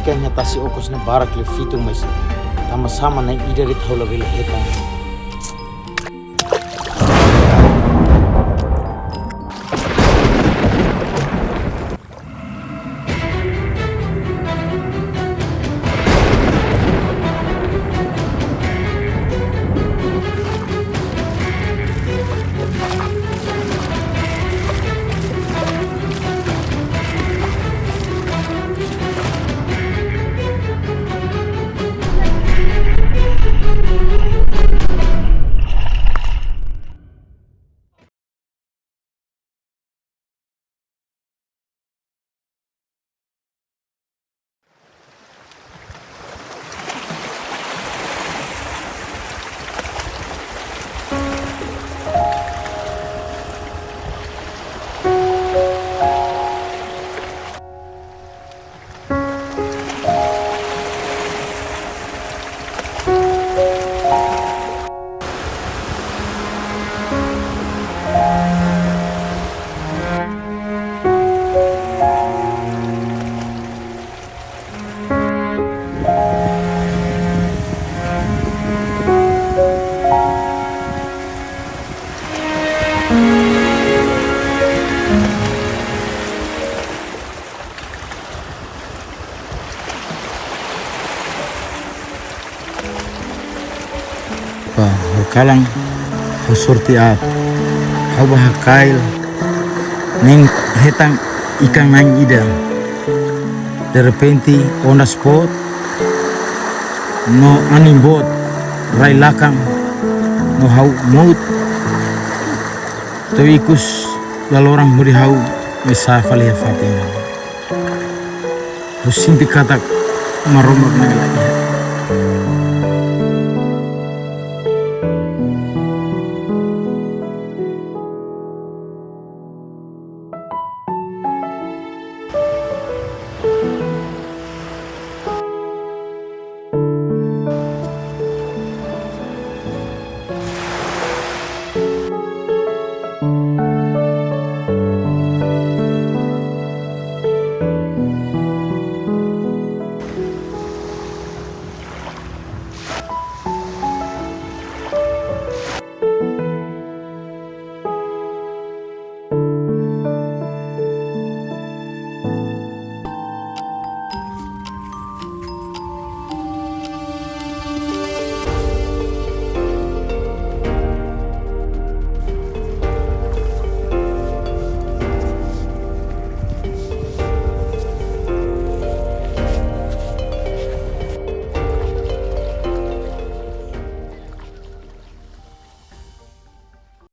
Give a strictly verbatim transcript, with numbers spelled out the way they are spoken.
Ikan iha tasi okos ne'e barak liu fitun, mas tanba sá mak na'in ida de'it ha'u labele hetan. Ba, ha'u kalan, ha'u sorte aat. Ha'u bá hakail, nein hetan ikan na'in ida. Derrepente, ondas boot, no anin boot, rai lakan, no ha'u mout. To'o ikus laloran hodi ha'u mai sa'e fali iha fatin. Ha'u sente katak Maromak ne'e la iha.